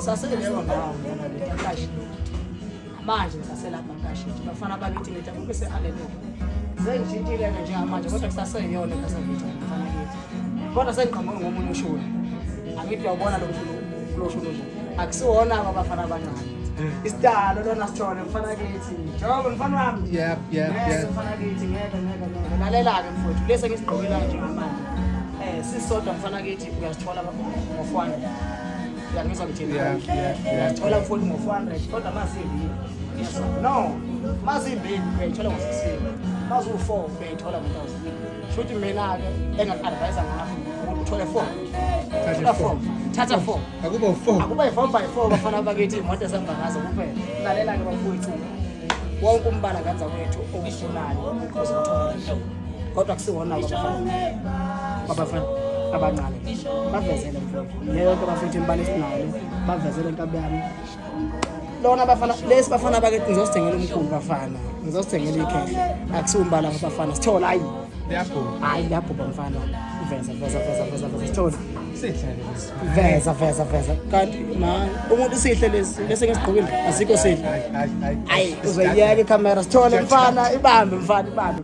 Ngisaseleyo ndawo mfana kithi akashintshi. Manje ngisaselapha akashintshi. Bafana bakithi ngithi akukho se-Alleluia. Sengishintshile-ke njengamanje kodwa kusaseyiyona eKasavitha mfana kithi. Kodwa sengiqhamuke ngomunye ushuni. Angithi uyawubona lo mshuni lo shuni nje. Akusiwona-ke abafana abancane. Isidalo lona sithole mfana kithi. Njengoba mfana wami. Yep, Ngeke mfana kithi, ngeke ngeke ngeke. Lalela-ke mfowethu, lesi engisigqokelayo njengamanje. Sisodwa mfana kithi uyasithola ngo-400. Uyangizwa ngithini? Yeah. Uyasithola mfowethu ngo-400 kodwa mazimbili. No, mazimbili uyayithola ngo-600. Maziwu-4 uyayithola ngo-1000. Shuthi mina-ke engaku-advise ngakho ukuthi uthole 4. Thatha Thola four. 4. Thatha 4. Akuba u-4. Akuba yi-4 by 4 bafana bakithi imoto esihamba ngazo kuphela. Lalela-ke bafowethu, wonke umbala ngenza kwethu owufunayo uzowuthola. Kodwa kusiwona abafana abancane. Bavezele mfowethu. Leyo yonke bafowethu imibala esinayo, bavezele inkabi yami. Lona bafana, lesi bafana bakithi ngizosithengela umkhulu bafana. Ngizosithengela ikhehle. Akusiwo umbala bafana. Sithola hayi. Liyabhubha. Hayi liyabhubha mfana. Veza veza veza veza veza sithola. Sihle lesi. Veza veza veza. Kanti man umuntu sihle lesi lesi ngesigqokile asikho sihle. Hayi hayi hayi. Ayi uzoyiyeka ikhamera sithole mfana ibambe mfana ibambe.